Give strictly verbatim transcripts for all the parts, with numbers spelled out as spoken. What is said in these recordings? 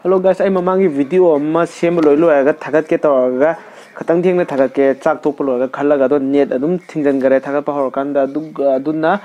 Hello guys, ꯑꯩ ꯃꯃꯥꯡꯒꯤ video ꯑꯃ ꯁꯦꯝꯕ ꯂꯣꯏ ꯂꯣꯏꯔꯒ ꯊꯥꯒꯠꯀꯦ ꯇꯧꯔꯒ ꯈꯤꯇꯪ ꯊꯦꯡꯅ ꯊꯥꯒꯠꯀꯦ, ꯆꯥꯛ ꯇꯣꯛꯄ ꯂꯣꯏꯔꯒ ꯈꯜꯂꯒ, ꯑꯗꯣ ꯅꯦꯠ ꯑꯗꯨꯝ ꯊꯤꯡꯖꯤꯟꯈꯔꯦ ꯊꯥꯒꯠꯄ ꯍꯧꯔꯀꯥꯟꯗ꯫ ꯑꯗꯨꯒ ꯑꯗꯨꯅ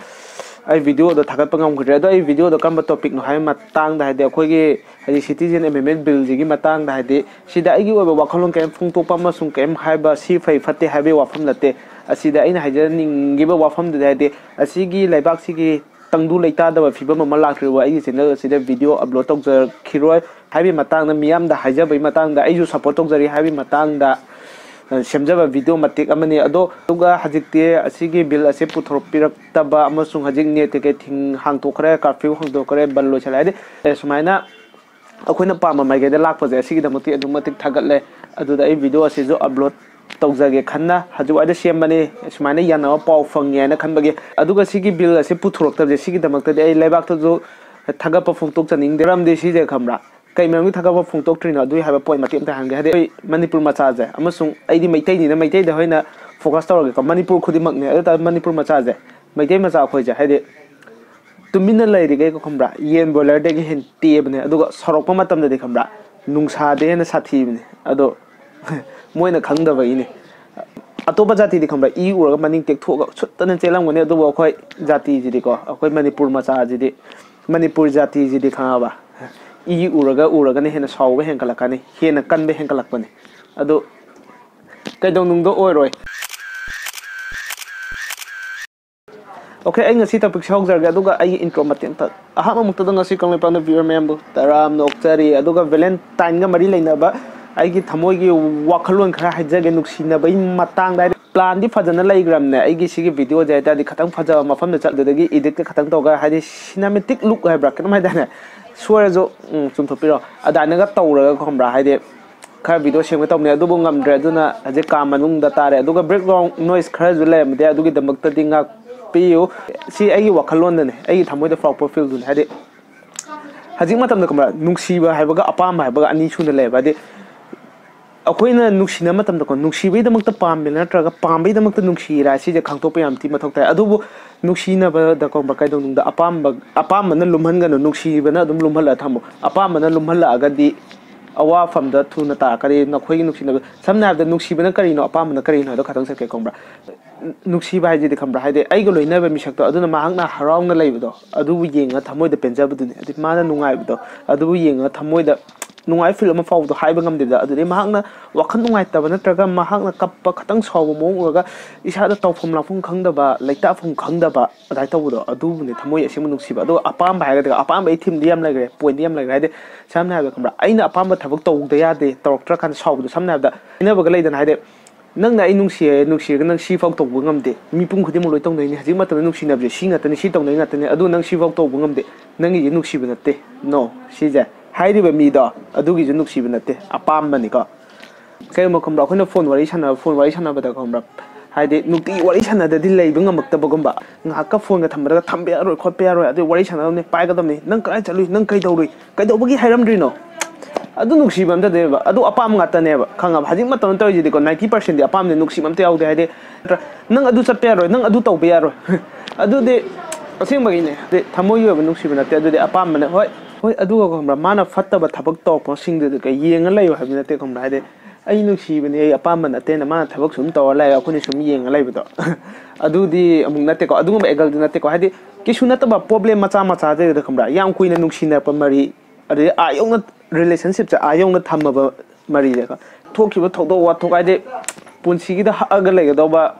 ꯑꯩ ꯚꯤꯗꯤꯑꯣꯗꯣ ꯊꯥꯒꯠꯄ ꯉꯝꯈꯤꯗ꯭ꯔꯦ꯫ ꯑꯗꯣ ꯑꯩ ꯚꯤꯗꯤꯑꯣꯗꯣ ꯀꯔꯝꯕ ꯇꯣꯄꯤꯛꯅꯣ ꯍꯥꯏꯕ ꯃꯇꯥꯡꯗ, ꯍꯥꯏꯗꯤ ꯑꯩꯈꯣꯏꯒꯤ ꯍꯥꯏꯗꯤ ꯁꯤꯇꯤꯖꯦꯟ ꯑꯦꯃꯦꯟꯃꯦꯟ ꯕꯤꯜꯁꯤꯒꯤ ꯃꯇꯥꯡꯗ, ꯍꯥꯏꯗꯤ ꯁꯤꯗ ꯑꯩꯒꯤ ꯑꯣꯏꯕ ꯋꯥꯈꯜꯂꯣꯟ ꯀꯔꯤꯝ ꯐꯣꯡꯗꯣꯛꯄ ꯑꯃꯁꯨꯡ ꯀꯔꯤꯝ ꯍꯥꯏꯕ, ꯁꯤ ꯐꯩ ꯐꯠꯇꯦ ꯍꯥꯏꯕꯒꯤ ꯋꯥꯐꯝ ꯅꯠꯇꯦ꯫ ꯑꯁꯤꯗ ꯑꯩꯅ ꯍꯥꯏꯖꯅꯤꯡꯉꯤꯕ ꯋꯥꯐꯝꯗꯨꯗꯤ, ꯍꯥꯏꯗꯤ ꯑꯁꯤꯒꯤ ꯂꯩꯕꯥꯛꯁꯤꯒꯤ ꯇꯪꯗꯨ ꯂꯩꯇꯥꯗꯕ ꯐꯤꯕꯝ ꯑꯃ ꯂꯥꯛꯇ꯭ꯔꯤꯕ ꯑꯩꯒꯤ ꯆꯦꯅꯦꯜ ꯑꯁꯤꯗ ꯚꯤꯗꯤꯑꯣ ꯑꯞꯂꯣꯗ ꯇꯧꯖꯔꯛꯈꯤꯔꯣꯏ ꯍꯥꯏꯕꯒꯤ ꯃꯇꯥꯡꯗ, ꯃꯤꯌꯥꯝꯗ ꯍꯥꯏꯖꯕꯒꯤ ꯃꯇꯥꯡꯗ, ꯑꯩꯁꯨ ꯁꯞꯄꯣꯔꯠ ꯇꯧꯖꯔꯤ ꯍꯥꯏꯕꯒꯤ ꯃꯇꯥꯡꯗ, ꯑ, ꯁꯦꯝꯖꯕ ꯚꯤꯗꯤꯑꯣ ꯃꯇꯦꯛ ꯑꯃꯅꯤ꯫ ꯑꯗꯣ, ꯑꯗꯨꯒ ꯍꯧꯖꯤꯛꯇꯤ ꯑꯁꯤꯒꯤ ꯕꯤꯜ ꯑꯁꯤ ꯄꯨꯊꯣꯔꯛꯄꯤꯔꯛꯇꯕ ꯑꯃꯁꯨꯡ ꯍꯧꯖꯤꯛ ꯅꯦꯠ ꯀꯩꯀꯩ ꯊꯤꯡ ꯍꯥꯡꯇꯣꯛꯈ꯭ꯔꯦ, ꯀꯥꯔꯐ꯭ꯌꯨ ꯍꯥꯡꯗꯣꯛꯈ꯭ꯔꯦ, ꯕꯟ ꯂꯣꯏꯁꯜꯂꯦ, ꯍꯥꯏꯗꯤ, ꯑꯦ, ꯁꯨꯃꯥꯏꯅ ꯑꯩꯈꯣꯏꯅ ꯄꯥꯝꯕ ꯃꯥꯏꯀꯩꯗ ꯂꯥꯛꯄꯁꯦ, ꯑꯁꯤꯒꯤꯗꯃꯛꯇꯤ ꯑꯗꯨꯛ ꯃꯇꯤꯛ ꯊꯥꯒꯠꯂꯦ꯫ ꯑꯗꯨꯗ ꯑꯩ ꯚꯤꯗꯤꯑꯣ ꯑꯁꯤꯁꯨ ꯑꯞꯂꯣꯗ ꯇꯧꯖꯒꯦ ꯈꯟꯅ ꯍꯧꯖꯤꯛ ꯋꯥꯏꯗ ꯁꯦꯝꯕꯅꯤ, ꯁꯨꯃꯥꯏꯅ ꯌꯥꯅꯕ ꯄꯥꯎ ꯐꯪꯉꯦ ꯍꯥꯏꯅ ꯈꯟꯕꯒꯤ꯫ ꯑꯗꯨꯒ ꯁꯤꯒꯤ ꯕꯤꯜ ꯑꯁꯤ ꯄꯨꯊꯣꯔꯛꯇꯕꯁꯦ, ꯁꯤꯒꯤꯗꯃꯛꯇꯗꯤ ꯑꯩ ꯂꯩꯕꯥꯛꯇꯁꯨ ꯊꯥꯒꯠꯄ ꯐꯣꯡꯗꯣꯛꯆꯅꯤꯡꯗꯦ꯫ ꯃꯔꯝꯗꯤ ꯁꯤꯁꯦ ꯈꯪꯕ꯭ꯔꯥ? ꯀꯩ ꯃꯔꯝꯒꯤ ꯊꯥꯒꯠꯄ ꯐꯣꯡꯗꯣꯛꯇ꯭ꯔꯤꯅꯣ? ꯑꯗꯨꯒꯤ ꯍꯥꯏꯕ ꯄꯣꯏꯟ ꯃꯇꯦꯛ ꯑꯝꯇ ꯍꯥꯏꯔꯝꯒꯦ꯫ ꯍꯥꯏꯗꯤ ꯑꯩꯈꯣꯏ ꯃꯅꯤꯄꯨꯔ ꯃꯆꯥꯁꯦ, ꯑꯃꯁꯨꯡ ꯑꯩꯗꯤ ꯃꯩꯇꯩꯅꯤꯅ ꯃꯩꯇꯩꯗ ꯑꯣꯏꯅ ꯐꯣꯀꯁ ꯇꯧꯔꯒꯦꯀꯣ, ꯃꯅꯤꯄꯨꯔ ꯈꯨꯗꯤꯡꯃꯛꯅꯦ꯫ ꯑꯗꯨ ꯇꯥꯔꯗꯤ ꯃꯅꯤꯄꯨꯔ ꯃꯆꯥꯁꯦ, ꯃꯩꯇꯩ ꯃꯆꯥ ꯑꯩꯈꯣꯏꯁꯦ, ꯍꯥꯏꯗꯤ ꯇꯨꯃꯤꯟꯅ ꯂꯩꯔꯤꯈꯩ ꯈꯪꯕ꯭ꯔꯥ, ꯌꯦꯟ ꯕꯣꯏꯂꯔꯗꯒꯤ ꯍꯦꯟꯅ ꯇꯦꯕꯅꯦ꯫ ꯑꯗꯨꯒ ꯁꯥꯎꯔꯛꯄ ꯃꯇꯝꯗꯗꯤ ꯈꯪꯕ꯭ꯔꯥ, ꯅꯨꯡꯁꯥꯗꯩ ꯍꯦꯟꯅ ꯁꯥꯊꯤꯕꯅꯦ꯫ ꯑꯗꯣ ꯃꯣꯏꯅ ꯈꯪꯗꯕꯒꯤꯅꯦ꯫ ꯑꯇꯣꯞꯄ ꯖꯥꯇꯤꯗꯤ ꯈꯪꯕ꯭ꯔꯥ, ꯏ ꯎꯔꯒ ꯃꯅꯤꯡ ꯇꯦꯛꯊꯣꯛꯑꯒ ꯁꯨꯠꯇꯅ ꯆꯦꯜꯂꯝꯒꯅꯤ꯫ ꯑꯗꯨꯕꯨ ꯑꯩꯈꯣꯏ ꯖꯥꯇꯤꯁꯤꯗꯤꯀꯣ, ꯑꯩꯈꯣꯏ ꯃꯅꯤꯄꯨꯔ ꯃꯆꯥꯁꯤꯗꯤ, ꯃꯅꯤꯄꯨꯔ ꯖꯥꯇꯤꯁꯤꯗꯤ ꯈꯪꯉꯕ, ꯏ ꯎꯔꯒ ꯎꯔꯒꯅ ꯍꯦꯟꯅ ꯁꯥꯎꯕ ꯍꯦꯟꯒꯠꯂꯛꯀꯅꯤ, ꯍꯦꯟꯅ ꯀꯟꯕ ꯍꯦꯟꯒꯠꯂꯛꯄꯅꯤ꯫ ꯑꯗꯨ ꯀꯩꯗꯧꯅꯨꯡꯗ ꯑꯣꯏꯔꯣꯏ꯫ ꯑꯣꯀꯦ, ꯑꯩ ꯉꯁꯤ ꯇꯣꯄꯤꯛꯁꯦ ꯍꯧꯖꯔꯒꯦ, ꯑꯗꯨꯒ ꯑꯩꯒꯤ ꯏꯟꯇ꯭ꯔꯣ ꯃꯇꯦꯛ ꯑꯝꯇ꯫ ꯑꯍꯥꯟꯕ ꯃꯛꯇꯗ ꯉꯁꯤ ꯀꯪꯂꯩꯄꯥꯛꯅ ꯚꯤꯌꯨꯋꯔ ꯃꯌꯥꯝꯕꯨ ꯇꯔꯥꯝꯅ ꯑꯣꯛꯆꯔꯤ, ꯑꯗꯨꯒ ꯚꯦꯂꯦꯟꯇꯥꯏꯟꯒ ꯃꯔꯤ ꯂꯩꯅꯕ ꯑꯩꯒꯤ ꯊꯃꯣꯏꯒꯤ ꯋꯥꯈꯜꯂꯣꯟ ꯈꯔ ꯍꯥꯏꯖꯒꯦ, ꯅꯨꯡꯁꯤꯅꯕꯒꯤ ꯃꯇꯥꯡꯗ꯫ ꯍꯥꯏꯗꯤ ꯄ꯭ꯂꯥꯟꯗꯤ ꯐꯖꯅ ꯂꯩꯈ꯭ꯔꯕꯅꯦ ꯑꯩꯒꯤ ꯁꯤꯒꯤ ꯚꯤꯗꯤꯑꯣꯁꯦ, ꯍꯥꯏ ꯇꯥꯔꯗꯤ ꯈꯤꯇꯪ ꯐꯖꯕ ꯃꯐꯝꯗ ꯆꯠꯂꯨꯗꯒꯤ ꯏꯗꯤꯠꯀ ꯈꯤꯇꯪ ꯇꯧꯔꯒ, ꯍꯥꯏꯗꯤ ꯁꯤꯅꯦꯃꯦꯇꯤꯛ ꯂꯨꯛ ꯍꯥꯏꯕ꯭ꯔꯥ ꯀꯩꯅꯣꯝ ꯍꯥꯏꯗꯥꯏꯅꯦ, ꯁꯣꯏꯔꯁꯨ, ꯎꯝ, ꯆꯨꯝꯊꯣꯛꯄꯤꯔꯣ, ꯑꯗꯨꯃꯥꯏꯅꯒ ꯇꯧꯔꯒ ꯈꯪꯕ꯭ꯔꯥ, ꯍꯥꯏꯗꯤ ꯈꯔ ꯚꯤꯗꯤꯑꯣ ꯁꯦꯝꯒꯦ ꯇꯧꯕꯅꯦ, ꯑꯗꯨꯕꯨ ꯉꯝꯗ꯭ꯔꯦ꯫ ꯑꯗꯨꯅ ꯍꯧꯖꯤꯛ ꯀꯥ ꯃꯅꯨꯡꯗ ꯇꯥꯔꯦ, ꯑꯗꯨꯒ ꯕꯦꯛꯒ꯭ꯔꯥꯎꯟ ꯅꯣꯏꯁ ꯈꯔꯁꯨ ꯂꯩꯔꯝꯕꯗꯤ ꯑꯗꯨꯒꯤꯗꯃꯛꯇꯗꯤ ꯉꯥꯛꯄꯤꯌꯨ꯫ ꯁꯤ ꯑꯩꯒꯤ ꯋꯥꯈꯜꯂꯣꯟꯗꯅꯦ, ꯑꯩꯒꯤ ꯊꯃꯣꯏꯗ ꯐꯥꯎꯔꯛꯄ ꯐꯤꯜꯗꯨꯅꯦ꯫ ꯍꯥꯏꯗꯤ ꯍꯧꯖꯤꯛ ꯃꯇꯝꯗ ꯈꯪꯕ꯭ꯔꯥ, ꯅꯨꯡꯁꯤꯕ ꯍꯥꯏꯕꯒ ꯑꯄꯥꯝꯕ ꯍꯥꯏꯕꯒ ꯑꯅꯤ ꯁꯨꯅ ꯂꯩꯌꯦꯕ꯫ ꯍꯥꯏꯗꯤ ꯑꯩꯈꯣꯏꯅ ꯅꯨꯡꯁꯤꯅꯕ ꯃꯇꯝꯗꯀꯣ, ꯅꯨꯡꯁꯤꯕꯒꯤꯗꯃꯛꯇ ꯄꯥꯝꯃꯤꯔꯥ ꯅꯠꯇ꯭ꯔꯒ ꯄꯥꯝꯕꯒꯤꯗꯃꯛꯇ ꯅꯨꯡꯁꯤꯔꯥ, ꯁꯤꯁꯦ ꯈꯪꯗꯣꯛꯄ ꯌꯥꯝ ꯊꯤ ꯃꯊꯧ ꯇꯥꯏ꯫ ꯑꯗꯨꯕꯨ ꯅꯨꯡꯁꯤꯅꯕꯗꯀꯣ, ꯀꯩꯗꯧꯅꯨꯡꯗ ꯑꯄꯥꯝꯕ, ꯑꯄꯥꯝꯕꯅ ꯂꯨꯝꯍꯟꯒꯅꯨ, ꯅꯨꯡꯁꯤꯕꯅ ꯑꯗꯨꯝ ꯂꯨꯝꯍꯜꯂꯒ ꯊꯝꯃꯣ꯫ ꯑꯄꯥꯝꯕꯅ ꯂꯨꯝꯍꯜꯂꯛꯑꯒꯗꯤ ꯑꯋꯥꯐꯝꯗ ꯊꯨꯅ ꯇꯥꯔꯛꯀꯅꯤ ꯅꯈꯣꯏꯒꯤ ꯅꯨꯡꯁꯤꯅꯕ꯫ ꯁꯝꯅ ꯍꯥꯏꯔꯕꯗ, ꯅꯨꯡꯁꯤꯕꯅ ꯀꯔꯤꯅꯣ, ꯑꯄꯥꯝꯕꯅ ꯀꯔꯤꯅꯣ ꯍꯥꯏꯗꯣ ꯈꯇꯪ ꯆꯠꯀꯦ, ꯈꯪꯕ꯭ꯔꯥ? ꯅꯨꯡꯁꯤꯕ ꯍꯥꯏꯁꯤꯗꯤ, ꯈꯪꯕ꯭ꯔꯥ, ꯍꯥꯏꯗꯤ ꯑꯩꯒ ꯂꯣꯏꯅꯕ ꯃꯤꯁꯛꯇꯣ, ꯑꯗꯨꯅ ꯃꯍꯥꯛꯅ ꯍꯔꯥꯎꯅ ꯂꯩꯕꯗꯣ, ꯑꯗꯨꯕꯨ ꯌꯦꯡꯉꯒ ꯊꯃꯣꯏꯗ ꯄꯦꯟꯖꯕꯗꯨꯅꯤ꯫ ꯑꯗꯨꯗꯤ ꯃꯥꯅ ꯅꯨꯡꯉꯥꯏꯕꯗꯣ, ꯑꯗꯨꯕꯨ ꯌꯦꯡꯉꯒ ꯊꯃꯣꯏꯗ ꯅꯨꯡꯉꯥꯏ, ꯐꯤꯜ ꯑꯃ ꯐꯥꯎꯕꯗꯣ ꯍꯥꯏꯕ ꯉꯝꯗꯦꯕꯗ꯫ ꯑꯗꯨꯗꯤ ꯃꯍꯥꯛꯅ ꯋꯥꯈꯜ ꯅꯨꯡꯉꯥꯏꯇꯕ ꯅꯠꯇ꯭ꯔꯒ ꯃꯍꯥꯛꯅ ꯀꯞꯄ, ꯈꯇꯪ ꯁꯥꯎꯕ ꯃꯑꯣꯡ ꯎꯔꯒ ꯏꯁꯥꯗ ꯇꯧꯐꯝ ꯂꯥꯛꯐꯝ ꯈꯪꯗꯕ, ꯂꯩꯇꯥꯐꯝ ꯈꯪꯗꯕ ꯑꯗꯨꯃꯥꯏꯅ ꯇꯧꯕꯗꯣ, ꯑꯗꯨꯕꯨꯅꯦ ꯊꯃꯣꯏ ꯑꯁꯦꯡꯕ ꯅꯨꯡꯁꯤꯕ꯫ ꯑꯗꯨꯒ ꯑꯄꯥꯝꯕ ꯍꯥꯏꯔꯒꯗꯤ, ꯑꯄꯥꯝꯕ ꯑꯩ ꯊꯤꯝꯗꯤ ꯌꯥꯝ ꯂꯩꯈ꯭ꯔꯦ, ꯄꯣꯏꯟꯗꯤ ꯌꯥꯝ ꯂꯩꯈ꯭ꯔꯦ꯫ ꯍꯥꯏꯗꯤ, ꯁꯝꯅ ꯍꯥꯏꯔꯕꯗ, ꯈꯪꯕ꯭ꯔꯥ, ꯑꯩꯅ ꯑꯄꯥꯝꯕ ꯊꯕꯛ ꯇꯧꯗ ꯌꯥꯗꯦ, ꯇꯧꯔꯛꯇ꯭ꯔꯀꯥꯟꯗ ꯁꯥꯎꯕꯗꯣ꯫ ꯁꯝꯅ ꯍꯥꯏꯔꯕꯗ, ꯍꯥꯏꯅꯕꯒ ꯂꯩꯗꯅ, ꯍꯥꯏꯗꯤ, "ꯅꯪꯅ ꯑꯩ ꯅꯨꯡꯁꯤꯌꯦ, ꯅꯨꯡꯁꯤꯔꯒ ꯅꯪ ꯁꯤꯐꯥꯎ ꯇꯧꯕ ꯉꯝꯗꯦ, ꯃꯤꯄꯨꯝ ꯈꯨꯗꯤꯡꯃꯛ ꯂꯣꯏ ꯇꯧꯅꯩꯅꯤ, ꯍꯧꯖꯤꯛ ꯃꯇꯝꯗ ꯅꯨꯡꯁꯤꯅꯕꯁꯦ ꯁꯤ ꯉꯥꯛꯇꯅꯤ, ꯁꯤ ꯇꯧꯅꯩ ꯉꯥꯛꯇꯅꯤ, ꯑꯗꯨ ꯅꯪ ꯁꯤꯐꯥꯎ ꯇꯧꯕ ꯉꯝꯗꯦ, ꯅꯪꯒꯤꯁꯦ ꯅꯨꯡꯁꯤꯕ ꯅꯠꯇꯦ"꯫ ꯅꯣ, ꯁꯤꯁꯦ ꯍꯥꯏꯔꯤꯕ ꯃꯤꯗꯣ ꯑꯗꯨꯒꯤꯁꯨ ꯅꯨꯡꯁꯤꯕ ꯅꯠꯇꯦ, ꯑꯄꯥꯝꯕꯅꯤꯀꯣ꯫ ꯀꯩꯒꯨꯝꯕ, ꯈꯪꯕ꯭ꯔꯥ, ꯑꯩꯈꯣꯏꯅ ꯐꯣꯟ ꯋꯥꯔꯤ ꯁꯥꯟꯅꯕ, ꯐꯣꯟ ꯋꯥꯔꯤ ꯁꯥꯟꯅꯕꯗ, ꯈꯪꯕ꯭ꯔꯥ, ꯍꯥꯏꯗꯤ ꯅꯨꯡꯇꯤꯒꯤ ꯋꯥꯔꯤ ꯁꯥꯟꯅꯗꯗꯤ ꯂꯩꯕ ꯉꯝꯃꯛꯇꯕꯒꯨꯝꯕ, ꯉꯥꯏꯍꯥꯛꯀ ꯐꯣꯟꯒ ꯊꯝꯕꯗꯒ "ꯊꯝꯕ ꯌꯥꯔꯣꯏ, ꯈꯣꯠꯄ ꯌꯥꯔꯣꯏ, ꯑꯗꯨ ꯋꯥꯔꯤ ꯁꯥꯟꯅꯒꯗꯕꯅꯤ, ꯄꯥꯏꯒꯗꯕꯅꯤ, ꯅꯪ ꯀꯗꯥꯏ ꯆꯠꯂꯨꯏ, ꯅꯪ ꯀꯩꯗꯧꯔꯨꯏ, ꯀꯩꯗꯧꯕꯒꯤ ꯍꯥꯏꯔꯝꯗ꯭ꯔꯤꯅꯣ?" ꯑꯗꯨ ꯅꯨꯡꯁꯤꯕ ꯑꯝꯇꯅꯦꯕ, ꯑꯗꯨ ꯑꯄꯥꯝꯕ ꯉꯥꯛꯇꯅꯦꯕ, ꯈꯪꯉꯕ? ꯍꯧꯖꯤꯛ ꯃꯇꯝꯗ ꯇꯧꯔꯤꯁꯤꯗꯤꯀꯣ, ꯅꯥꯏꯟꯇꯤ ꯄꯥꯔꯁꯦꯟꯗꯤ ꯑꯄꯥꯝꯕꯅꯦ, ꯅꯨꯡꯁꯤꯕ ꯑꯝꯇ ꯌꯥꯎꯗꯦ꯫ ꯍꯥꯏꯗꯤ, ꯅꯠꯇ꯭ꯔꯥ, "ꯅꯪ ꯑꯗꯨ ꯆꯠꯄ ꯌꯥꯔꯣꯏ, ꯅꯪ ꯑꯗꯨ ꯇꯧꯕ ꯌꯥꯔꯣꯏ"꯫ ꯑꯗꯨꯗꯤ ꯑꯁꯦꯡꯕꯒꯤꯅꯦ, ꯍꯥꯏꯗꯤ ꯊꯃꯣꯏꯒꯤ ꯑꯣꯏꯕ ꯅꯨꯡꯁꯤꯕ ꯅꯠꯇꯦ, ꯑꯗꯨꯗꯤ ꯑꯄꯥꯝꯕꯅꯦ꯫ ꯍꯣꯏ, ꯍꯣꯏ, ꯑꯗꯨꯒ, ꯈꯪꯕ꯭ꯔꯥ, ꯃꯥꯅ ꯐꯠꯇꯕ ꯊꯕꯛ ꯇꯧꯔꯛꯄꯁꯤꯡꯗꯨꯗꯤ ꯀꯩ ꯌꯦꯡꯉ ꯂꯩꯌꯣ ꯍꯥꯏꯕ ꯅꯠꯇꯦ, ꯈꯪꯕ꯭ꯔꯥ? ꯍꯥꯏꯗꯤ, "ꯑꯩ ꯅꯨꯡꯁꯤꯕꯅꯦ, ꯑꯩ ꯑꯄꯥꯝꯕ ꯅꯠꯇꯦꯅ" ꯃꯥꯅ ꯊꯕꯛ ꯁꯨꯝ ꯇꯧꯔ ꯂꯩꯔꯒ ꯑꯩꯈꯣꯏꯅ ꯁꯨꯝ ꯌꯦꯡꯉ ꯂꯩꯕꯗꯣ, ꯑꯗꯨꯗꯤ ꯑꯃꯨꯛ ꯅꯠꯇꯦꯀꯣ, ꯑꯗꯨꯒꯨꯝꯕ ꯑꯦꯡꯒꯜꯗꯤ ꯅꯠꯇꯦꯀꯣ꯫ ꯍꯥꯏꯗꯤ, ꯀꯩꯁꯨ ꯅꯠꯇꯕ ꯄ꯭ꯔꯣꯕ꯭ꯂꯦꯝ ꯃꯆꯥ ꯃꯆꯥꯗꯩꯗ, ꯈꯪꯕ꯭ꯔꯥ, ꯌꯥꯝ ꯀꯨꯏꯅ ꯅꯨꯡꯁꯤꯅꯔꯛꯄ ꯃꯔꯤ, ꯑꯗꯩ ꯑꯥ ꯌꯧꯅ, ꯔꯤꯂꯦꯁꯟꯁꯤꯞꯁꯦ ꯑꯥ ꯌꯧꯅ ꯊꯝꯃꯕ ꯃꯔꯤꯁꯦꯀꯣ, ꯊꯣꯛꯈꯤꯕ ꯊꯧꯗꯣꯛ ꯋꯥꯊꯣꯛ, ꯍꯥꯏꯗꯤ ꯄꯨꯟꯁꯤꯒꯤꯗ ꯍꯛꯑꯒ ꯂꯩꯒꯗꯧꯕ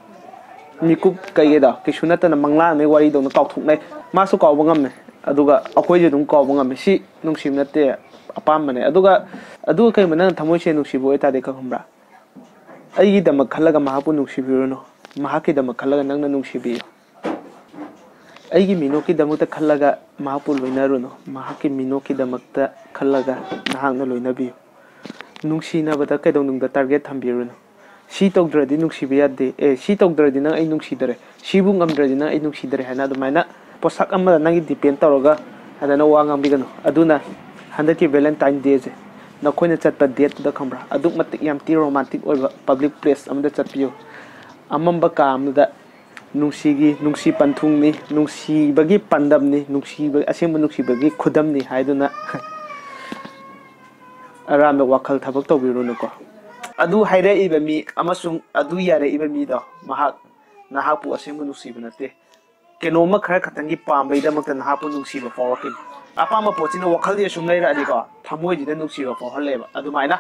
ꯃꯤꯀꯨꯞ ꯀꯩꯀꯩꯗꯣ ꯀꯩꯁꯨ ꯅꯠꯇꯅ ꯃꯪꯂꯥꯟ ꯑꯃꯒꯤ ꯋꯥꯔꯤꯗꯧꯅ ꯀꯥꯎꯊꯣꯛꯅꯩ꯫ ꯃꯥꯁꯨ ꯀꯥꯎꯕ ꯉꯝꯃꯦ, ꯑꯗꯨꯒ ꯑꯩꯈꯣꯏꯁꯨ ꯑꯗꯨꯝ ꯀꯥꯎꯕ ꯉꯝꯃꯦ꯫ ꯁꯤ ꯅꯨꯡꯁꯤꯕ ꯅꯠꯇꯦ, ꯑꯄꯥꯝꯕꯅꯦ꯫ ꯑꯗꯨꯒ, ꯑꯗꯨꯒ ꯀꯩꯒꯨꯝꯕ ꯅꯪꯅ ꯊꯃꯣꯏ ꯁꯦꯡꯅ ꯅꯨꯡꯁꯤꯕ ꯑꯣꯏꯇꯥꯔꯗꯤ, ꯈꯪꯕ꯭ꯔꯥ, ꯑꯩꯒꯤꯗꯃꯛ ꯈꯜꯂꯒ ꯃꯍꯥꯛꯄꯨ ꯅꯨꯡꯁꯤꯕꯤꯔꯨꯅꯨ, ꯃꯍꯥꯛꯀꯤꯗꯃꯛ ꯈꯜꯂꯒ ꯅꯪꯅ ꯅꯨꯡꯁꯤꯕꯤꯌꯨ꯫ ꯑꯩꯒꯤ ꯃꯤꯅꯣꯛꯀꯤꯗꯃꯛꯇ ꯈꯜꯂꯒ ꯃꯍꯥꯛꯄꯨ ꯂꯣꯏꯅꯔꯨꯅꯨ, ꯃꯍꯥꯛꯀꯤ ꯃꯤꯅꯣꯛꯀꯤꯗꯃꯛꯇ ꯈꯜꯂꯒ ꯅꯍꯥꯛꯅ ꯂꯣꯏꯅꯕꯤꯌꯨ꯫ ꯅꯨꯡꯁꯤꯅꯕꯗ ꯀꯩꯗꯧꯅꯨꯡꯗ ꯇꯥꯔꯒꯦꯠ ꯊꯝꯕꯤꯔꯨꯅꯨ꯫ "ꯁꯤ ꯇꯧꯗ꯭ꯔꯗꯤ ꯅꯨꯡꯁꯤꯕ ꯌꯥꯗꯦ, ꯑꯦ, ꯁꯤ ꯇꯧꯗ꯭ꯔꯗꯤ ꯅꯪ ꯑꯩ ꯅꯨꯡꯁꯤꯗꯔꯦ, ꯁꯤꯕꯨ ꯉꯝꯗ꯭ꯔꯗꯤ ꯅꯪ ꯑꯩ ꯅꯨꯡꯁꯤꯗꯔꯦ" ꯍꯥꯏꯅ ꯑꯗꯨꯃꯥꯏꯅ ꯄꯣꯠꯁꯛ ꯑꯃꯗ ꯅꯪꯒꯤ ꯗꯤꯄꯦꯟ ꯇꯧꯔꯒ ꯑꯗꯨꯃꯥꯏꯅ ꯋꯥ ꯉꯥꯡꯕꯤꯒꯅꯨ꯫ ꯑꯗꯨꯅ ꯍꯟꯗꯛꯀꯤ ꯚꯦꯂꯦꯟꯇꯥꯏꯟ ꯗꯦꯁꯦ ꯅꯈꯣꯏꯅ ꯆꯠꯄ ꯗꯦꯠꯇꯨꯗ, ꯈꯪꯕ꯭ꯔꯥ, ꯑꯗꯨꯛ ꯃꯇꯤꯛ ꯌꯥꯝ ꯊꯤ ꯔꯣꯃꯥꯟꯇꯤꯛ ꯑꯣꯏꯕ ꯄꯕ꯭ꯂꯤꯛ ꯄ꯭ꯂꯦꯁ ꯑꯃꯗ ꯆꯠꯄꯤꯌꯨ꯫ ꯑꯃꯝꯕ ꯀꯥ ꯑꯃꯗ ꯅꯨꯡꯁꯤꯒꯤ, ꯅꯨꯡꯁꯤ ꯄꯟꯊꯨꯡꯅꯤ, ꯅꯨꯡꯁꯤꯕꯒꯤ ꯄꯥꯟꯗꯝꯅꯤ, ꯅꯨꯡꯁꯤꯕ, ꯑꯁꯦꯡꯕ ꯅꯨꯡꯁꯤꯕꯒꯤ ꯈꯨꯗꯝꯅꯤ ꯍꯥꯏꯗꯨꯅ ꯑꯔꯥꯟꯕ ꯋꯥꯈꯜ ꯊꯕꯛ ꯇꯧꯕꯤꯔꯨꯅꯨꯀꯣ꯫ ꯑꯗꯨ ꯍꯥꯏꯔꯛꯏꯕ ꯃꯤ ꯑꯃꯁꯨꯡ ꯑꯗꯨ ꯌꯥꯔꯛꯏꯕ ꯃꯤꯗꯣ, ꯃꯍꯥꯛ ꯅꯍꯥꯛꯄꯨ ꯑꯁꯦꯡꯕ ꯅꯨꯡꯁꯤꯕ ꯅꯠꯇꯦ꯫ ꯀꯩꯅꯣꯝꯃ ꯈꯔ ꯈꯛꯇꯪꯒꯤ ꯄꯥꯝꯕꯩꯗꯃꯛꯇ ꯅꯍꯥꯛꯄꯨ ꯅꯨꯡꯁꯤꯕ ꯐꯥꯎꯔꯛꯈꯤꯅꯤ꯫ ꯑꯄꯥꯝꯕ ꯄꯣꯠꯁꯤꯅ ꯋꯥꯈꯜꯗ ꯁꯨꯝ ꯂꯩꯔꯛꯑꯗꯤꯀꯣ, ꯊꯃꯣꯏꯁꯤꯗ ꯅꯨꯡꯁꯤꯕ ꯐꯥꯎꯍꯜꯂꯦꯕ꯫ ꯑꯗꯨꯃꯥꯏꯅ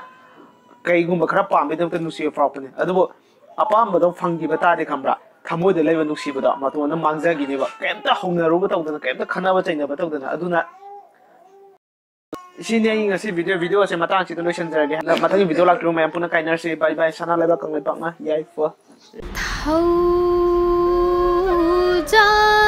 ꯀꯩꯒꯨꯝꯕ ꯈꯔ ꯄꯥꯝꯕꯩꯗꯃꯛꯇ ꯅꯨꯡꯁꯤꯕ ꯐꯥꯎꯔꯛꯄꯅꯤ꯫ ꯑꯗꯨꯕꯨ ꯑꯄꯥꯝꯕꯗꯣ ꯐꯪꯈꯤꯕ ꯇꯥꯔꯗꯤ, ꯈꯪꯕ꯭ꯔꯥ, ꯊꯃꯣꯏꯗ ꯂꯩꯕ ꯅꯨꯡꯁꯤꯕꯗꯣ ꯃꯇꯣꯟꯗ ꯃꯥꯡꯖꯈꯤꯅꯦꯕ꯫ ꯀꯩꯝꯇ ꯍꯧꯅꯔꯨꯕ ꯇꯧꯗꯅ, ꯀꯩꯝꯇ ꯈꯟꯅꯕ ꯆꯩꯅꯕ ꯇꯧꯗꯅ꯫ ꯑꯗꯨꯅ ꯁꯤꯅꯤ ꯑꯩ ꯉꯁꯤ ꯚꯤꯗꯤꯑꯣ, ꯚꯤꯗꯤꯑꯣꯁꯦ ꯃꯇꯥꯡꯁꯤꯗ ꯂꯣꯏꯁꯤꯟꯖꯔꯒꯦ꯫ ꯃꯊꯪꯒꯤ ꯚꯤꯗꯤꯑꯣ ꯂꯥꯛꯇ꯭ꯔꯤꯕ ꯃꯌꯥꯝ ꯄꯨꯟꯅ ꯀꯥꯏꯅꯔꯁꯤ꯫ ꯕꯥꯏ ꯕꯥꯏ꯫ ꯁꯅꯥ ꯂꯩꯕꯥꯛ ꯀꯪꯂꯩꯄꯥꯛꯅ ꯌꯥꯏꯐ꯫ ꯊꯧꯖꯥꯜ